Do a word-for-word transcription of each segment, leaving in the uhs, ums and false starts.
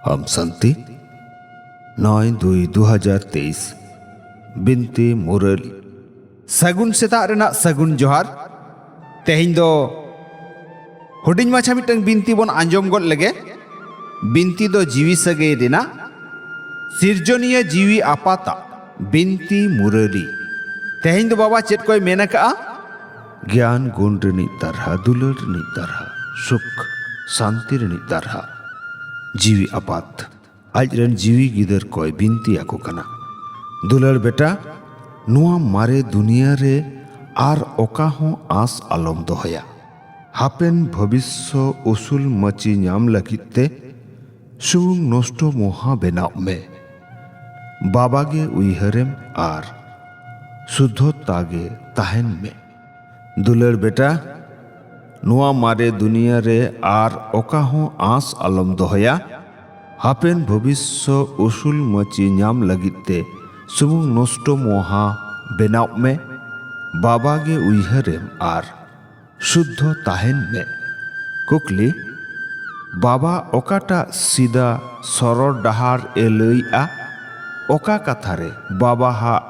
ᱟᱢ ᱥᱟᱱᱛᱤ, ᱱᱚᱭ ᱫᱩᱭ ᱫᱩ ᱦᱟᱡᱟᱨ ᱛᱮᱭᱤᱥ, ᱵᱤᱱᱛᱤ ᱢᱩᱨᱟᱹᱞᱤ᱾ ᱥᱟᱹᱜᱩᱱ ᱥᱮᱛᱟᱜ ᱨᱮᱱᱟᱜ ᱥᱟᱹᱜᱩᱱ ᱡᱚᱦᱟᱨ᱾ ᱛᱮᱦᱮᱧ ᱫᱚ ᱦᱩᱰᱤᱧ ᱢᱟᱪᱷᱟ ᱢᱤᱫᱴᱟᱝ ᱵᱤᱱᱛᱤ ᱵᱚᱱ ᱟᱸᱡᱚᱢ ᱜᱚᱫ ᱞᱮᱜᱮ᱾ ᱵᱤᱱᱛᱤ ᱫᱚ ᱡᱤᱣᱤ ᱥᱟᱹᱜᱟᱹᱭ ᱨᱮᱱᱟᱜ, ᱥᱤᱨᱡᱚᱱᱤᱭᱟᱹ ᱡᱤᱣᱤ ᱟᱯᱟᱛᱟᱜ ᱵᱤᱱᱛᱤ ᱢᱩᱨᱟᱹᱞᱤ᱾ ᱛᱮᱦᱮᱧ ᱫᱚ ᱵᱟᱵᱟ ᱪᱮᱫ ᱠᱚᱭ ᱢᱮᱱ ᱟᱠᱟᱜᱼᱟ? ᱜᱮᱭᱟᱱ ᱜᱩᱱ ᱨᱤᱱᱤᱡ ᱫᱟᱨᱦᱟ, ᱫᱩᱞᱟᱹᱲ ᱨᱤᱱᱤᱡ ᱫᱟᱨᱦᱟ, ᱥᱩᱠ ᱥᱟᱱᱛᱤ ᱨᱤᱱᱤᱡ ᱫᱟᱨᱦᱟ, ᱡᱤᱣᱤ ᱟᱯᱟᱛ ᱟᱡ ᱨᱮᱱ ᱡᱤᱣᱤ ᱜᱤᱫᱟᱹᱨ ᱠᱚᱭ ᱵᱤᱱᱛᱤ ᱟᱠᱚ ᱠᱟᱱᱟ᱾ ᱫᱩᱞᱟᱹᱲ ᱵᱮᱴᱟ, ᱱᱚᱣᱟ ᱢᱟᱨᱮ ᱫᱩᱱᱤᱭᱟᱹ ᱨᱮ ᱟᱨ ᱚᱠᱟ ᱦᱚᱸ ᱟᱸᱥ ᱟᱞᱚᱢ ᱫᱚᱦᱚᱭᱟ᱾ ᱦᱟᱯᱮᱱ ᱵᱷᱚᱵᱤᱥᱥᱚ ᱩᱥᱩᱞ ᱢᱟᱹᱪᱤ ᱧᱟᱢ ᱞᱟᱹᱜᱤᱫ ᱛᱮ ᱥᱩᱢᱩᱝ ᱱᱚᱥᱴᱚ ᱢᱚᱦᱟ ᱵᱮᱱᱟᱣ ᱢᱮ᱾ ᱵᱟᱵᱟ ᱜᱮ ᱩᱭᱦᱟᱹᱨᱮᱢ ᱟᱨ ᱥᱩᱫᱽᱫᱷᱚᱛᱟ ᱜᱮ ᱛᱟᱦᱮᱱ ᱢᱮ᱾ ᱫᱩᱞᱟᱹᱲ ᱵᱮᱴᱟ, ᱱᱚᱣᱟ ᱢᱟᱨᱮ ᱫᱩᱱᱤᱭᱟᱹ ᱨᱮ ᱟᱨ ᱚᱠᱟ ᱦᱚᱸ ᱟᱸᱥ ᱟᱞᱚᱢ ᱫᱚᱦᱚᱭᱟ᱾ ᱦᱟᱯᱮᱱ ᱵᱷᱚᱵᱤᱥᱥᱚ ᱩᱥᱩᱞ ᱢᱟᱹᱪᱤ ᱧᱟᱢ ᱞᱟᱹᱜᱤᱫ ᱛᱮ ᱥᱩᱢᱩᱝ ᱱᱚᱥᱴᱚ ᱢᱚᱦᱟ ᱵᱮᱱᱟᱣ ᱢᱮ᱾ ᱵᱟᱵᱟ ᱜᱮ ᱩᱭᱦᱟᱹᱨᱮᱢ ᱟᱨ ᱥᱩᱫᱽᱫᱷᱚ ᱛᱟᱦᱮᱱ ᱢᱮ᱾ ᱠᱩᱠᱞᱤ, ᱵᱟᱵᱟ ᱚᱠᱟᱴᱟᱜ ᱥᱤᱫᱟ ᱥᱚᱨᱚᱲ ᱰᱟᱦᱟᱨ ᱮ ᱞᱟᱹᱭᱮᱜᱼᱟ? ᱚᱠᱟ ᱠᱟᱛᱷᱟ ᱨᱮ ᱵᱟᱵᱟ ᱦᱟᱜ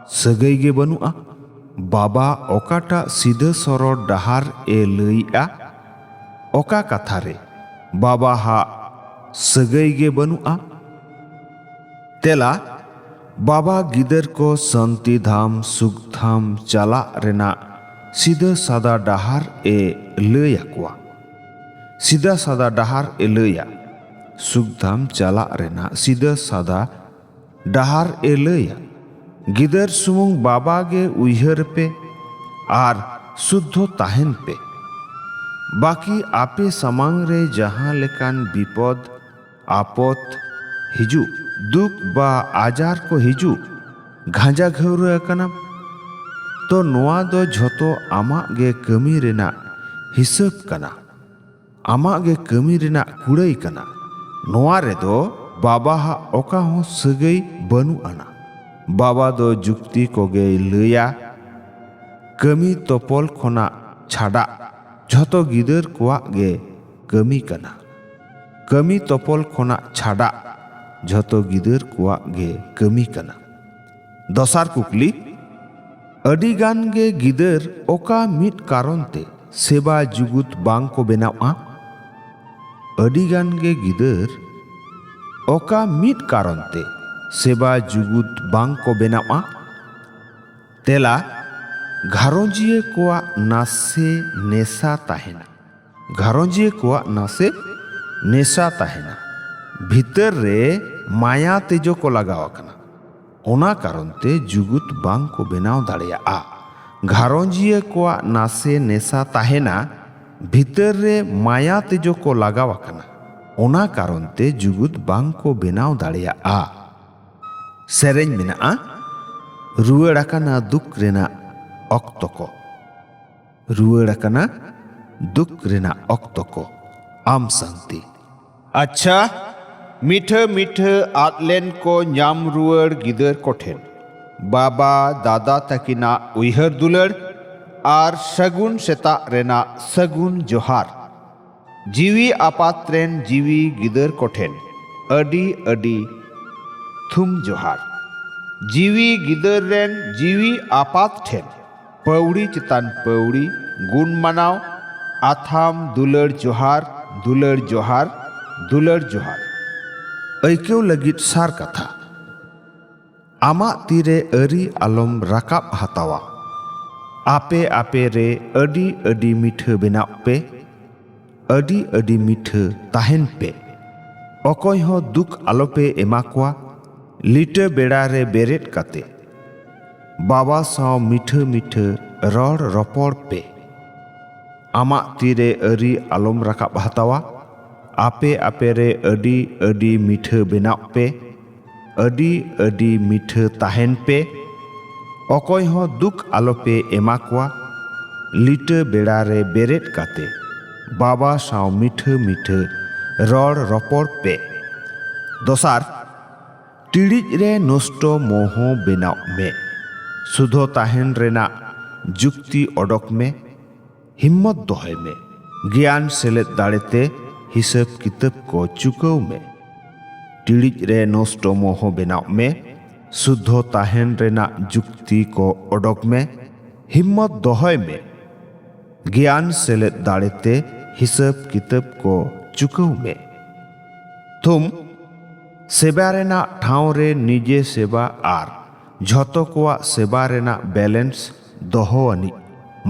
ᱥᱟᱹᱜᱟᱹᱭ ᱜᱮ ᱵᱟᱹᱱᱩᱜᱼᱟ? ᱵᱟᱵᱟ ᱚᱠᱟᱴᱟᱜ ᱥᱤᱫᱟᱹ ᱥᱚᱨᱚᱲ ᱰᱟᱦᱟᱨ ᱮ ᱞᱟᱹᱭᱮᱜᱼᱟ? ᱚᱠᱟ ᱠᱟᱛᱷᱟ ᱨᱮ ᱵᱟᱵᱟ ᱦᱟᱜ ᱥᱟᱹᱜᱟᱹᱭ ᱜᱮ ᱵᱟᱹᱱᱩᱜᱼᱟ? ᱛᱮᱞᱟ, ᱵᱟᱵᱟ ᱜᱤᱫᱟᱹᱨ ᱠᱚ ᱥᱟᱱᱛᱤ ᱫᱷᱟᱢ, ᱥᱩᱠ ᱫᱷᱟᱢ ᱪᱟᱞᱟᱜ ᱨᱮᱱᱟᱜ ᱥᱤᱫᱟᱹ ᱥᱟᱫᱟ ᱰᱟᱦᱟᱨ ᱮ ᱞᱟᱹᱭ ᱟᱠᱚᱣᱟ᱾ ᱥᱤᱫᱟᱹ ᱥᱟᱫᱟ ᱰᱟᱦᱟᱨ ᱮ ᱞᱟᱹᱭᱟ᱾ ᱥᱩᱠ ᱫᱷᱟᱢ ᱪᱟᱞᱟᱜ ᱨᱮᱱᱟᱜ ᱥᱤᱫᱟᱹ ᱥᱟᱫᱟ ᱰᱟᱦᱟᱨ ᱮ ᱞᱟᱹᱭᱟ᱾ ᱜᱤᱫᱟᱹᱨ ᱥᱩᱢᱩᱝ ᱵᱟᱵᱟ ᱜᱮ ᱩᱭᱦᱟᱹᱨ ᱯᱮ ᱟᱨ ᱥᱩᱫᱽᱫᱷᱚ ᱛᱟᱦᱮᱱ ᱯᱮ᱾ ᱵᱟᱹᱠᱤ ᱟᱯᱮ ᱥᱟᱢᱟᱝ ᱨᱮ ᱡᱟᱦᱟᱸ ᱞᱮᱠᱟᱱ ᱵᱤᱯᱚᱫ, ᱟᱯᱚᱛ ᱦᱤᱡᱩᱜ, ᱫᱩᱠ ᱵᱟ ᱟᱡᱟᱨ ᱠᱚ ᱦᱤᱡᱩᱜ, ᱜᱷᱟᱸᱡᱟ ᱜᱷᱟᱹᱣᱨᱟᱹ ᱟᱠᱟᱱᱟᱢ, ᱛᱚ ᱱᱚᱣᱟ ᱫᱚ ᱡᱷᱚᱛᱚ ᱟᱢᱟᱜ ᱜᱮ ᱠᱟᱹᱢᱤ ᱨᱮᱱᱟᱜ ᱦᱤᱥᱟᱹᱵ ᱠᱟᱱᱟ, ᱟᱢᱟᱜ ᱜᱮ ᱠᱟᱹᱢᱤ ᱨᱮᱱᱟᱜ ᱠᱩᱲᱟᱹᱭ ᱠᱟᱱᱟ᱾ ᱱᱚᱣᱟ ᱨᱮᱫᱚ ᱵᱟᱵᱟ ᱦᱟᱜ ᱚᱠᱟ ᱦᱚᱸ ᱥᱟᱹᱜᱟᱹᱭ ᱵᱟᱹᱱᱩᱜ ᱟᱱᱟ᱾ ᱵᱟᱵᱟ ᱫᱚ ᱡᱩᱠᱛᱤ ᱠᱚᱜᱮᱭ ᱞᱟᱹᱭᱟ, ᱠᱟᱹᱢᱤ ᱛᱚᱯᱚᱞ ᱠᱷᱚᱱᱟᱜ ᱪᱷᱟᱰᱟᱜ ᱡᱷᱚᱛᱚ ᱜᱤᱫᱟᱹᱨ ᱠᱚᱣᱟᱜ ᱜᱮ ᱠᱟᱹᱢᱤ ᱠᱟᱱᱟ᱾ ᱠᱟᱹᱢᱤ ᱛᱚᱯᱚᱞ ᱠᱷᱚᱱᱟᱜ ᱪᱷᱟᱰᱟᱜ ᱡᱷᱚᱛᱚ ᱜᱤᱫᱟᱹᱨ ᱠᱚᱣᱟᱜ ᱜᱮ ᱠᱟᱹᱢᱤ ᱠᱟᱱᱟ᱾ ᱫᱚᱥᱟᱨ ᱠᱩᱠᱞᱤ, ᱟᱹᱰᱤ ᱜᱟᱱ ᱜᱮ ᱜᱤᱫᱟᱹᱨ ᱚᱠᱟ ᱢᱤᱫ ᱠᱟᱨᱚᱱ ᱛᱮ ᱥᱮᱵᱟ ᱡᱩᱜᱩᱫ ᱵᱟᱝ ᱠᱚ ᱵᱮᱱᱟᱣᱼᱟ? ᱟᱹᱰᱤ ᱜᱟᱱ ᱜᱮ ᱜᱤᱫᱟᱹᱨ ᱚᱠᱟ ᱢᱤᱫ ᱠᱟᱨᱚᱱ ᱛᱮ ᱥᱮᱵᱟ ᱡᱩᱜᱩᱫ ᱵᱟᱝ ᱠᱚ ᱵᱮᱱᱟᱣᱼᱟ? ᱛᱮᱞᱟ, ᱜᱷᱟᱨᱚᱸᱡᱤᱭᱟᱹ ᱠᱚᱣᱟᱜ ᱱᱟᱥᱮ ᱱᱮᱥᱟ ᱛᱟᱦᱮᱱᱟ᱾ ᱜᱷᱟᱨᱚᱸᱡᱤᱭᱟᱹ ᱠᱚᱣᱟᱜ ᱱᱟᱥᱮ ᱱᱮᱥᱟ ᱛᱟᱦᱮᱱᱟ᱾ ᱵᱷᱤᱛᱟᱹᱨ ᱨᱮ ᱢᱟᱭᱟ ᱛᱮᱡᱚ ᱠᱚ ᱞᱟᱜᱟᱣ ᱟᱠᱟᱱᱟ, ᱚᱱᱟ ᱠᱟᱨᱚᱱ ᱛᱮ ᱡᱩᱜᱩᱫ ᱵᱟᱝ ᱠᱚ ᱵᱮᱱᱟᱣ ᱫᱟᱲᱮᱭᱟᱜᱼᱟ᱾ ᱜᱷᱟᱨᱚᱸᱡᱤᱭᱟᱹ ᱠᱚᱣᱟᱜ ᱱᱟᱥᱮ ᱱᱮᱥᱟ ᱛᱟᱦᱮᱱᱟ, ᱵᱷᱤᱛᱟᱹᱨ ᱨᱮ ᱢᱟᱭᱟ ᱛᱮᱡᱚ ᱠᱚ ᱞᱟᱜᱟᱣ ᱟᱠᱟᱱᱟ, ᱚᱱᱟ ᱠᱟᱨᱚᱱ ᱛᱮ ᱡᱩᱜᱩᱫ ᱵᱟᱝ ᱠᱚ ᱵᱮᱱᱟᱣ ᱫᱟᱲᱮᱭᱟᱜᱼᱟ᱾ ᱥᱮᱨᱮᱧ ᱢᱮᱱᱟᱜᱼᱟ, ᱨᱩᱣᱟᱹᱲ ᱟᱠᱟᱱᱟ ᱫᱩᱠ ᱨᱮᱱᱟᱜ ᱚᱠᱛᱚ ᱠᱚ᱾ ᱨᱩᱣᱟᱹᱲ ᱟᱠᱟᱱᱟ ᱫᱩᱠ ᱨᱮᱱᱟᱜ ᱚᱠᱛᱚ ᱠᱚ᱾ ᱟᱢ ᱥᱟᱱᱛᱤ᱾ ᱟᱪᱪᱷᱟ, ᱢᱤᱴᱷᱟᱹ ᱢᱤᱴᱷᱟᱹ ᱟᱫ ᱞᱮᱱ ᱠᱚ ᱧᱟᱢ ᱨᱩᱣᱟᱹᱲ ᱜᱤᱫᱟᱹᱨ ᱠᱚᱴᱷᱮᱱ ᱵᱟᱵᱟ ᱫᱟᱫᱟ ᱛᱟᱹᱠᱤᱱᱟᱜ ᱩᱭᱦᱟᱹᱨ ᱫᱩᱞᱟᱹᱲ ᱟᱨ ᱥᱟᱹᱜᱩᱱ ᱥᱮᱛᱟᱜ ᱨᱮᱱᱟᱜ ᱥᱟᱹᱜᱩᱱ ᱡᱚᱦᱟᱨ᱾ ᱡᱤᱣᱤ ᱟᱯᱟᱛ ᱨᱮᱱ ᱡᱤᱣᱤ ᱜᱤᱫᱟᱹᱨ ᱠᱚᱴᱷᱮᱱ ᱟᱹᱰᱤ ᱟᱹᱰᱤ ᱛᱷᱩᱢ ᱡᱚᱦᱟᱨ᱾ ᱡᱤᱣᱤ ᱜᱤᱫᱟᱹᱨ ᱨᱮᱱ ᱡᱤᱣᱤ ᱟᱯᱟᱛ ᱴᱷᱮᱱ ᱯᱟᱹᱣᱲᱤ ᱪᱮᱛᱟᱱ ᱯᱟᱹᱣᱲᱤ ᱜᱩᱱ ᱢᱟᱱᱟᱣ, ᱟᱛᱷᱟᱢ ᱫᱩᱞᱟᱹᱲ ᱡᱚᱦᱟᱨ, ᱫᱩᱞᱟᱹᱲ ᱡᱚᱦᱟᱨ, ᱫᱩᱞᱟᱹᱲ ᱡᱚᱦᱟᱨ᱾ ᱟᱹᱭᱠᱟᱹᱣ ᱞᱟᱹᱜᱤᱫ ᱥᱟᱨ ᱠᱟᱛᱷᱟ᱾ ᱟᱢᱟᱜ ᱛᱤᱨᱮ ᱟᱹᱨᱤ ᱟᱞᱚᱢ ᱨᱟᱠᱟᱵ ᱦᱟᱛᱟᱣᱟ᱾ ᱟᱯᱮ ᱟᱯᱮ ᱨᱮ ᱟᱹᱰᱤ ᱟᱹᱰᱤ ᱢᱤᱴᱷᱟᱹ ᱵᱮᱱᱟᱣ ᱯᱮ, ᱟᱹᱰᱤ ᱟᱹᱰᱤ ᱢᱤᱴᱷᱟᱹ ᱛᱟᱦᱮᱱ ᱯᱮ᱾ ᱚᱠᱚᱭ ᱦᱚᱸ ᱫᱩᱠ ᱟᱞᱚᱯᱮ ᱮᱢᱟ ᱠᱚᱣᱟ᱾ ᱞᱤᱴᱟᱹ ᱵᱮᱲᱟ ᱨᱮ ᱵᱮᱨᱮᱫ ᱠᱟᱛᱮ ᱵᱟᱵᱟ ᱥᱟᱶ ᱢᱤᱴᱷᱟᱹ ᱢᱤᱴᱷᱟᱹ ᱨᱚᱲ ᱨᱚᱯᱚᱲ ᱯᱮ᱾ ᱟᱢᱟᱜ ᱛᱤᱨᱮ ᱟᱹᱨᱤ ᱟᱞᱚᱢ ᱨᱟᱠᱟᱵ ᱦᱟᱛᱟᱣᱟ᱾ ᱟᱯᱮ ᱟᱯᱮ ᱨᱮ ᱟᱹᱰᱤ ᱟᱹᱰᱤ ᱢᱤᱴᱷᱟᱹ ᱵᱮᱱᱟᱣ ᱯᱮ, ᱟᱹᱰᱤ ᱟᱹᱰᱤ ᱢᱤᱴᱷᱟᱹ ᱛᱟᱦᱮᱱ ᱯᱮ᱾ ᱚᱠᱚᱭ ᱦᱚᱸ ᱫᱩᱠ ᱟᱞᱚᱯᱮ ᱮᱢᱟ ᱠᱚᱣᱟ᱾ ᱞᱤᱴᱟᱹ ᱵᱮᱲᱟ ᱨᱮ ᱵᱮᱨᱮᱫ ᱠᱟᱛᱮ ᱵᱟᱵᱟ ᱥᱟᱶ ᱢᱤᱴᱷᱟᱹ ᱢᱤᱴᱷᱟᱹ ᱨᱚᱲ ᱨᱚᱯᱚᱲ ᱯᱮ᱾ ᱫᱚᱥᱟᱨ, ᱴᱤᱲᱤᱡ ᱨᱮ ᱱᱚᱥᱴᱚ ᱢᱳᱦᱚ ᱵᱮᱱᱟᱣ ᱢᱮ᱾ ᱥᱩᱫᱷᱚ ᱛᱟᱦᱮᱱ ᱨᱮᱱᱟᱜ ᱡᱩᱠᱛᱤ ᱚᱰᱚᱠ ᱢᱮ᱾ ᱦᱤᱢᱢᱚᱛ ᱫᱚᱦᱚᱭ ᱢᱮ᱾ ᱜᱮᱭᱟᱱ ᱥᱮᱞᱮᱫ ᱫᱟᱲᱮᱛᱮ ᱦᱤᱥᱟᱹᱵ ᱠᱤᱛᱟᱹᱵ ᱠᱚ ᱪᱩᱠᱟᱹᱣ ᱢᱮ᱾ ᱴᱤᱲᱤᱡ ᱨᱮ ᱱᱚᱥᱴᱚᱢᱚ ᱦᱚᱸ ᱵᱮᱱᱟᱣ ᱢᱮ᱾ ᱥᱩᱫᱽᱫᱷᱚ ᱛᱟᱦᱮᱱ ᱨᱮᱱᱟᱜ ᱡᱩᱠᱛᱤ ᱠᱚ ᱚᱰᱚᱠ ᱢᱮ᱾ ᱦᱤᱢᱢᱚᱛ ᱫᱚᱦᱚᱭ ᱢᱮ᱾ ᱜᱮᱭᱟᱱ ᱥᱮᱞᱮᱫ ᱫᱟᱲᱮᱛᱮ ᱦᱤᱥᱟᱹᱵ ᱠᱤᱛᱟᱹᱵ ᱠᱚ ᱪᱩᱠᱟᱹᱣ ᱢᱮ᱾ ᱛᱷᱩᱢ, ᱥᱮᱵᱟ ᱨᱮᱱᱟᱜ ᱴᱷᱟᱶ ᱨᱮ ᱱᱤᱡᱮ ᱥᱮᱵᱟ ᱟᱨ ᱡᱷᱚᱛᱚ ᱠᱚᱣᱟᱜ ᱥᱮᱵᱟ ᱨᱮᱱᱟᱜ ᱵᱮᱞᱮᱱᱥ ᱫᱚᱦᱚ ᱟᱹᱱᱤᱡ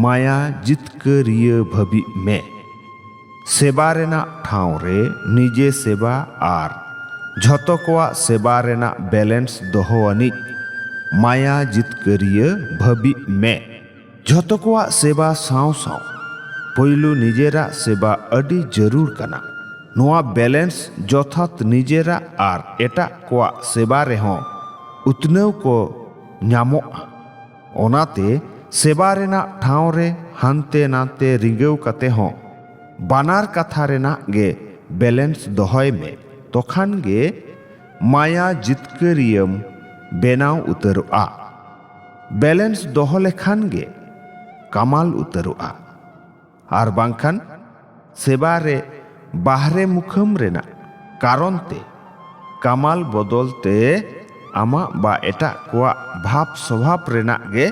ᱢᱟᱭᱟ ᱡᱤᱛᱠᱟᱹᱨᱤᱭᱟᱹ ᱵᱷᱟᱹᱵᱤᱜ ᱢᱮ᱾ ᱥᱮᱵᱟ ᱨᱮᱱᱟᱜ ᱴᱷᱟᱶ ᱨᱮ ᱱᱤᱡᱮ ᱥᱮᱵᱟ ᱟᱨ ᱡᱷᱚᱛᱚ ᱠᱚᱣᱟᱜ ᱥᱮᱵᱟ ᱨᱮᱱᱟᱜ ᱵᱮᱞᱮᱱᱥ ᱫᱚᱦᱚ ᱟᱹᱱᱤᱡ ᱢᱟᱭᱟ ᱡᱤᱛᱠᱟᱹᱨᱤᱭᱟᱹ ᱵᱷᱟᱹᱵᱤᱜ ᱢᱮ᱾ ᱡᱷᱚᱛᱚ ᱠᱚᱣᱟᱜ ᱥᱮᱵᱟ ᱥᱟᱶ ᱥᱟᱶ ᱯᱳᱭᱞᱳ ᱱᱤᱡᱮᱨᱟᱜ ᱥᱮᱵᱟ ᱟᱹᱰᱤ ᱡᱟᱹᱨᱩᱲ ᱠᱟᱱᱟ᱾ ᱱᱚᱣᱟ ᱵᱮᱞᱮᱱᱥ ᱡᱚᱛᱷᱟᱛ ᱱᱤᱡᱮᱨᱟᱜ ᱟᱨ ᱮᱴᱟᱜ ᱠᱚᱣᱟᱜ ᱥᱮᱵᱟ ᱨᱮᱦᱚᱸ ᱩᱛᱱᱟᱹᱣ ᱠᱚ ᱧᱟᱢᱚᱜᱼᱟ᱾ ᱚᱱᱟᱛᱮ ᱥᱮᱵᱟ ᱨᱮᱱᱟᱜ ᱴᱷᱟᱶ ᱨᱮ ᱦᱟᱱᱛᱮ ᱱᱟᱛᱮ ᱨᱤᱸᱜᱟᱹᱣ ᱠᱟᱛᱮ ᱦᱚᱸ ᱵᱟᱱᱟᱨ ᱠᱟᱛᱷᱟ ᱨᱮᱱᱟᱜ ᱜᱮ ᱵᱮᱞᱮᱱᱥ ᱫᱚᱦᱚᱭ ᱢᱮ᱾ ᱛᱚᱠᱷᱟᱱ ᱜᱮ ᱢᱟᱭᱟ ᱡᱤᱛᱠᱟᱹᱨᱤᱭᱟᱹᱢ ᱵᱮᱱᱟᱣ ᱩᱛᱟᱹᱨᱚᱜᱼᱟ᱾ ᱵᱮᱞᱮᱱᱥ ᱫᱚᱦᱚ ᱞᱮᱠᱷᱟᱱ ᱜᱮ ᱠᱟᱢᱟᱞ ᱩᱛᱟᱹᱨᱚᱜᱼᱟ᱾ ᱟᱨ ᱵᱟᱝᱠᱷᱟᱱ ᱥᱮᱵᱟ ᱨᱮ ᱵᱟᱦᱨᱮ ᱢᱩᱠᱷᱟᱹᱢ ᱨᱮᱱᱟᱜ ᱠᱟᱨᱚᱱ ᱛᱮ ᱠᱟᱢᱟᱞ ᱵᱚᱫᱚᱞ ᱛᱮ ᱟᱢᱟᱜ ᱵᱟ ᱮᱴᱟᱜ ᱠᱚᱣᱟᱜ ᱵᱷᱟᱵᱽ ᱥᱚᱵᱷᱟᱵᱽ ᱨᱮᱱᱟᱜ ᱜᱮ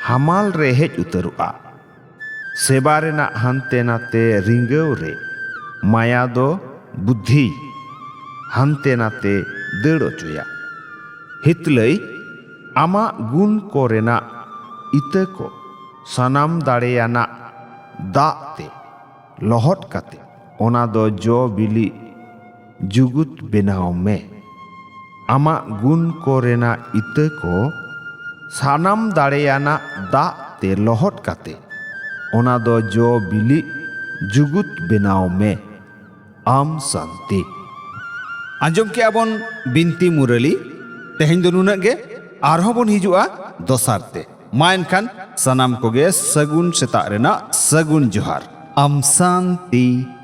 ᱦᱟᱢᱟᱞ ᱨᱮ ᱦᱮᱡ ᱩᱛᱟᱹᱨᱚᱜᱼᱟ᱾ ᱥᱮᱵᱟ ᱨᱮᱱᱟᱜ ᱦᱟᱱᱛᱮ ᱱᱟᱛᱮ ᱨᱤᱸᱜᱟᱹᱣ ᱨᱮ ᱢᱟᱭᱟ ᱫᱚ ᱵᱩᱫᱽᱫᱷᱤ ᱦᱟᱱᱛᱮ ᱱᱟᱛᱮ ᱫᱟᱹᱲ ᱚᱪᱚᱭᱟ᱾ ᱦᱤᱛᱞᱟᱹᱭ, ᱟᱢᱟᱜ ᱜᱩᱱ ᱠᱚ ᱨᱮᱱᱟᱜ ᱤᱛᱟᱹ ᱠᱚ ᱥᱟᱱᱟᱢ ᱫᱟᱲᱮᱭᱟᱱᱟᱜ ᱫᱟᱜ ᱛᱮ ᱞᱚᱦᱚᱫ ᱠᱟᱛᱮ ᱚᱱᱟ ᱫᱚ ᱡᱚ ᱵᱤᱞᱤ ᱡᱩᱜᱩᱛ ᱵᱮᱱᱟᱣ ᱢᱮ᱾ ᱟᱢᱟᱜ ᱜᱩᱱ ᱠᱚ ᱨᱮᱱᱟᱜ ᱤᱛᱟᱹ ᱠᱚ ᱥᱟᱱᱟᱢ ᱫᱟᱲᱮᱭᱟᱱᱟᱜ ᱫᱟᱜ ᱛᱮ ᱞᱚᱦᱚᱫ ᱠᱟᱛᱮ ᱚᱱᱟ ᱫᱚ ᱡᱚ ᱵᱤᱞᱤ ᱡᱩᱜᱩᱛ ᱵᱮᱱᱟᱣ ᱢᱮ᱾ ᱟᱢ ᱥᱟᱱᱛᱤ᱾ ᱟᱸᱡᱚᱢ ᱠᱮᱜᱼᱟ ᱵᱚᱱ ᱵᱤᱱᱛᱤ ᱢᱩᱨᱟᱹᱞᱤ᱾ ᱛᱮᱦᱮᱧ ᱫᱚ ᱱᱩᱱᱟᱹᱜ ᱜᱮ, ᱟᱨᱦᱚᱸ ᱵᱚᱱ ᱦᱤᱡᱩᱜᱼᱟ ᱫᱚᱥᱟᱨ ᱛᱮ᱾ ᱢᱟ ᱮᱱᱠᱷᱟᱱ ᱥᱟᱱᱟᱢ ᱠᱚᱜᱮ ᱥᱟᱹᱜᱩᱱ ᱥᱮᱛᱟᱜ ᱨᱮᱱᱟᱜ ᱥᱟᱹᱜᱩᱱ ᱡᱚᱦᱟᱨ᱾ ᱟᱢ ᱥᱟᱱᱛᱤ᱾